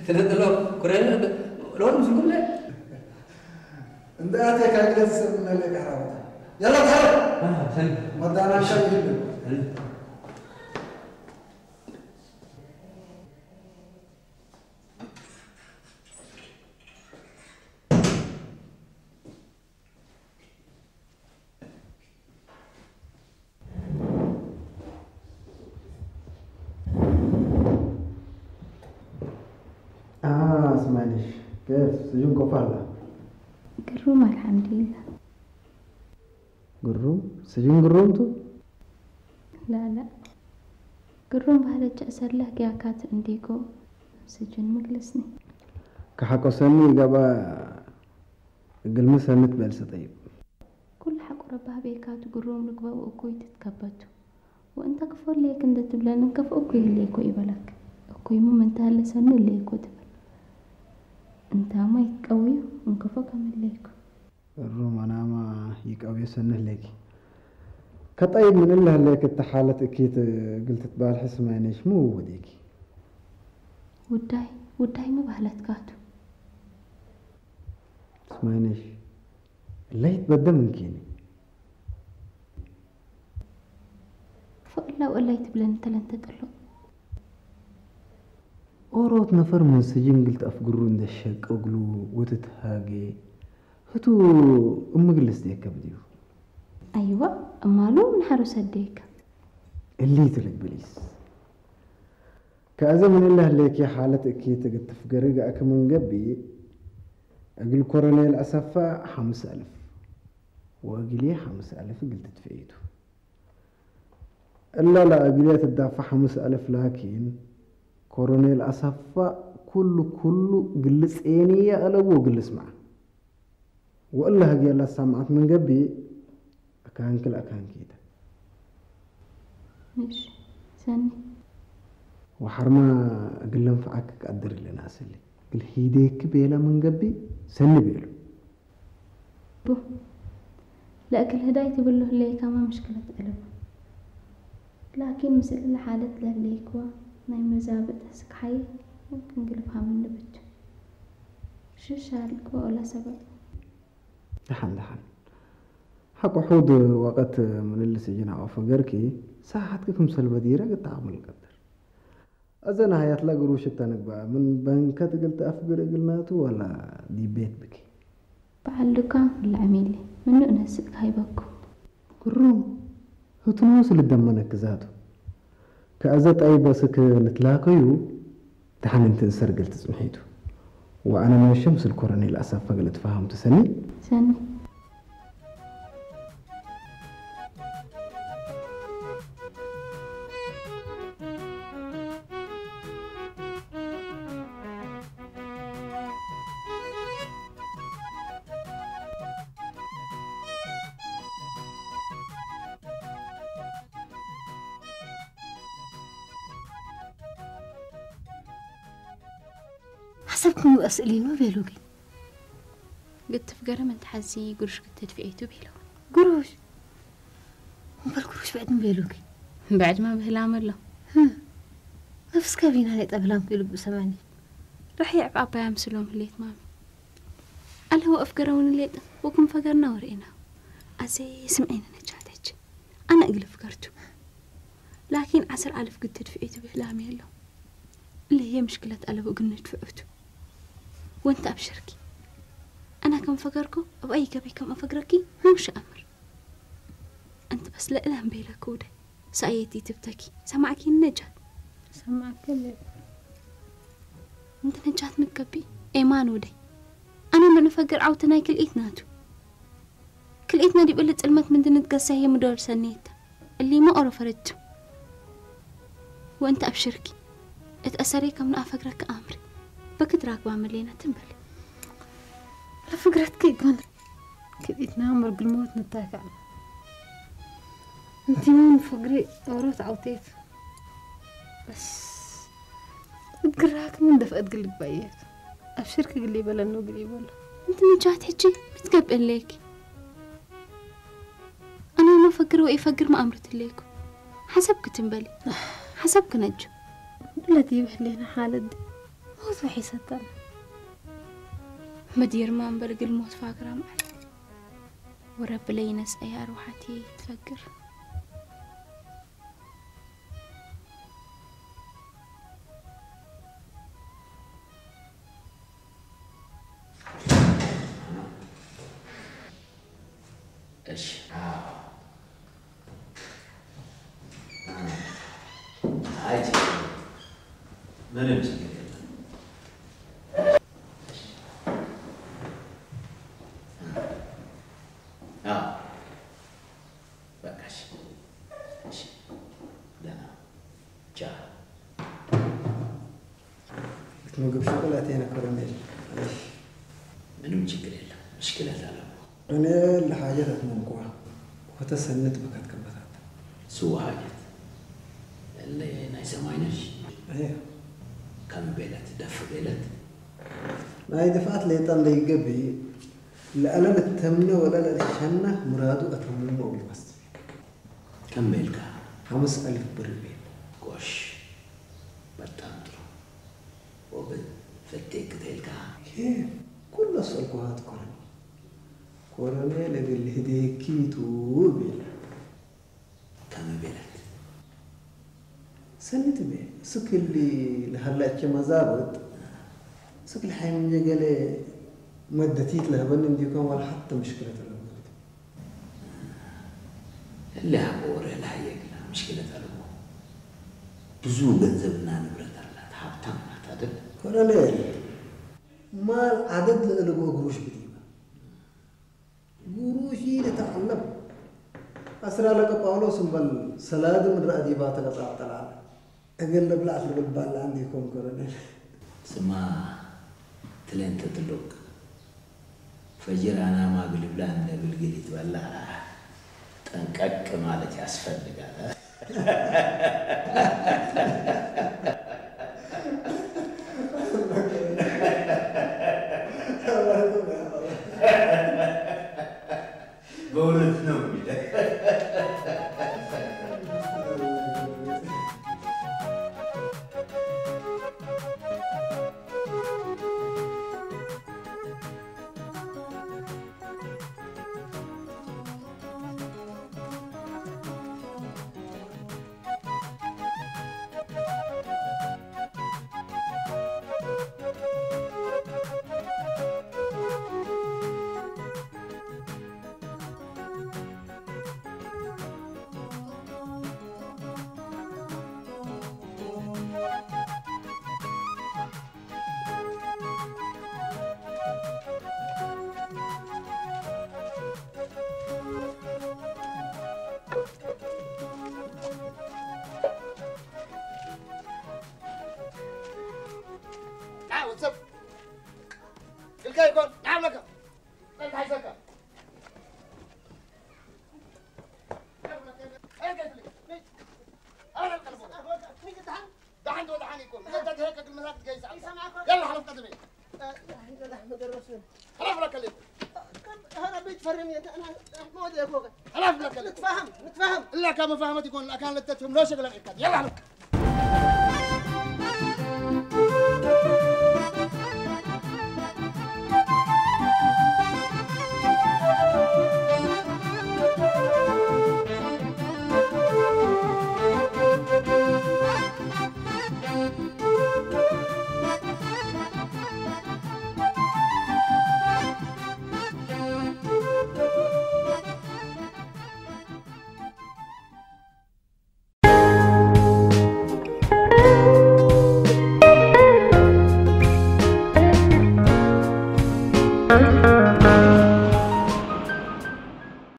ስለጥሎ ኩረን ሎን ምስልኩም ለ እንደ አቴ ካግለት ሰምነለ ካራውታ ያላ ታራ ሰን መዳና ሻይ ይሉ ስማይነሽ፣ كيف? ስጁን ኮፋላ ግሩም አልሐምዱሊላህ። ግሩም ስጁን ግሩምቱ ላላ ግሩም ባህለቻ እሰላህ ጊያካት እንዲጎ ስጁን ምግልስኒ ከሐቆሰኒ ገባ እግልሚ ሰንት በልሰ ጠይብ ኩሉ ሓቁረ ባህቤካቱ ግሩም ርግበው እኩይ ትትከበቱ ወእንተ ክፎ ለየክ እንደ ትብለን እንከፍ እኩይ ህለይኮ ይበለክ እኩይሙ መንተሃለ ሰኒ ለይኮ ትብል እንታማ ይትቀውዩ እንከፎ ከም ህለይኮ ሩም ኣናማ ይቀውዩ ሰኒ ህለይኪ ከጠይብ ምን እለ ህለይክ እተ ሓለት እኪት እግል ትትባልሒ ስማይነሽ ምውውዲኪ ውዳይ ውዳይ ምባህለትካቱ ስማይነሽ እለይት በደ ምንኪኒ ፈቅላ ወላይ ትብለን ተለንተ ጥሎ ኦሮት ነፈር ምን ስጅን ግልት ኣፍግሩ እንደ ሸቀግሉ ወትትሃገ ህቱ እምግልስ ደከብ ድዩ ኣይዋ እማሉ ንሓሩ ሰደይከ እሊ ትልግ ብሊስ ከኣዘ ምን እለ ህለኪ ሓለት እኪ ትግትፍ ገርግ ኣከ መንገቢ እግል ኮረኔል ኣሰፋ ሓምስ ኣልፍ ወእግልየ ሓምስ ኣልፍ እግል ትድፍዒቱ እላ ለእግልየ ትዳፋ ሓምስ ኣልፍ ላኪን ኮረኔል ኣሰፋ ኩሉ ኩሉ ግልጽ ጼንየ ኣለዎ ግልጽ መዓ ወእላ ህግየ ላሳምዓት መንገቢ ኣካንክል ኣካንኪተ እሺ ሰኒ ወሓርማ እግል ለንፍዓክ ክቀድር ኣለና ስሊ እግል ሂደክ ቤለ መንገቢ ሰኒ ቤሉ ቡ ለእክል ህዳይ ትብሉ ህለይካማ ምሽክለት ዕልቡ ላኪን ምስል ለሓለት ለህለይክዋ ናይ መዛብጥ ስክሓይ ክንግልፋ ምንብት ሽሽ ኣልክዋ ኦላ ሰበብ ደሓን ደሓን ሓቁ ሑድ ወቐት ምልልስ እጅና ኦፈ ገርኪ ሳሓትኪ ክምሰል በዲረ ግጣዕሙ ልቀድር እዘ ናህያትላ ግሩሽ እተንግባ ምን በንከ ትግል ተኣፍግር እግልናቱ ወላ ዲቤት ብኪ በዓል ዱካን ክልዕም ኢሊ ምኑእ ነስእ ክሃይበኩም ግሩም ህትኖ ስልደመነክ ዛቱ ከእዘ ጠይበ ስክ ንትላከዩ ደሓን እንትን ሰርግል ትጽንሒቱ ወኣነ መሸም ስል ኮረኔል ኣሳብ ፈገለ ትፋሃምቱ ሰኒ ሰኒ ሓሳብኩም ይውኣስ እሊኖ ቤሉ ግን ግትፍ ገረም እንተሓዚ ጉርሽ ክትድፍኤቱ ቤሉ ጉሩሽ እምበር ጉሩሽ ብዕድም ቤሉ ግን ብዕድመ ብህላም ኣሎ ነፍስካ ቢና ናይ ጠብላም ክልቡ ሰማኒ ርሕየዕ ብኣባያ ምስሎም ህሌት ማሚ ኣለዎ ኣፍገረውን ሌጥ ወኩም ፈገርና ወርኢና ኣዘ ስምዒኒ ነጃት ሕጂ ኣነ እግሊ ፍገርቱ ላኪን ዓስር ኣልፍ ግትድፍኤቱ ብህላም የሎ ለየ ምሽክለት ኣለቡ ግን ንድፍዑቱ ወንተ ኣብሽርኪ ኣና ከም ፈገርኩ ኣብ ኣይ ገበይ ከም ኣፈግረኪ ምውሽ ኣምር ኣንቲ በስ ለእላም ቤለክ ውደ ሰኣየቲ ትብተኪ ሰማዕኪ ነጃት ሰማዕኪ እንተ ነጃት ምትከቢ ኤማን ውደይ ኣነ ምንፈግር ዓውቲ ናይ ክልኢት ናቱ ክልኢት ነዲብ እሊ ጽልመት ምንድንት ገሳየ ምዶር ሰኔታ እሊሞ ኦሮ ፈረጅ ወእንተ ኣብሽርኪ እት ኣሰሬ ከም ንኣፈግረክ ኣምሪ በክት ራክባ መሌና ትንበል ለፍግረትኪ ይኮነ ክልኢትና ምርግል ሞት ንታካዕ እንቲሞ ንፍግሪ ኦሮት ዓውቴት በስ እግራክ ምን ደፍአት ግልባየት ኣብሽርክ ግሊ በለኖ ግሊ በሎ እንት ምጃት ሕጂ ምትገብእ ለይክ ኣነ ኖ ፈግር ወይ ፈግር ማእምርት ለይኩ ሓሰብ ክትንበሊ ሓሰብ ክነጁ ብለቲ ይብሕሌና ሓለዲ ብዙሕ ይሰተን። ምዲር ማንበል ግልሞት ፋግራም ወረብለይ ነስአይ ኣርዋሓቲ ትፈግር። እሺ። አዎ። አይ ችግር የለም። ምንም ችግር የለም። እሺ። አዎ። በቃ እሺ። እሺ። ደህና። ቻው። እት ምግብ ሽቁል ኣቴነ ኮረኔል። እሺ። ምንም ችግር የለም። ምሽክለት ኣለዎ። እኔ ለሓጀት ኣትመምኩዋ። ወተሰንት በካት ከበታት። ስዋ ሓጀት። እለ ናይ ሰማይነሽ እየ። ከም ቤለት ደፍ ቤለት። ናይ ድፍዓት ሌጣ እንደይገቢ ለኣለ ልተምነ ወላ ለልሸና ሙራዱ ኣተምሞ ውልቀስ። ከም ቤልካ ሓምስ ኣልፍ ብር ቤል። ጎሽ በጣም ጥሩ። ወብል ፈቴ ክተልካ ይሄ ኩሉ ኣሰልኩሃት ኮረኔል። ኮረኔል እግል ህዴኪቱ ቤል። ከመ ቤለት ሰኒት ቤ ስክሊ ለሃላቸ መዛብጥ ስክል ሓይምኘ ገለ መደቲት ለህበኒ እንዲኮን ዋላ ሓተ ምሽክለት ኣለበት። እለ ሃቦ ወረ ለሃየ ግላ ምሽክለት ኣለዎ። ብዙ ገንዘብና ንብረት ኣላት፣ ሃብታም ናት ኣደል። ኮሎኔል ማል ዓደድ ለእልቦ ግሩሽ ብዲባ ግሩሽ ይልተዓለም ኣስራ ለቀ ጳውሎስ እምበል ሰላዲ ምድረ ኣዲባ ተለጻብጠል ኣለ። እግል ልብላዕ ልብል ባላ እንዲኮን ኮሎኔል። ስማ ትሌንተ ትሉቅ ፈጅር ኣናማ ግልብላ እንደ ብልግል ይትበላ ጠንቀቅ ማለት ያስፈልጋል። በእውነት ነው የሚለው። ወሰብ ኢልካ ይኮን ንዓብለካ ቀልካ ሒዘካ ደሓን ወደሓን ይኮን መጠጥ ሄከ ግልመታት ትገይሳ يلا حلف قدمي حلف لك ليه حلف لك ليه نتفاهم نتفاهم إلا كان مفاهمة يكون الأكان للتتهم لو شغل الإكاد يلا حلف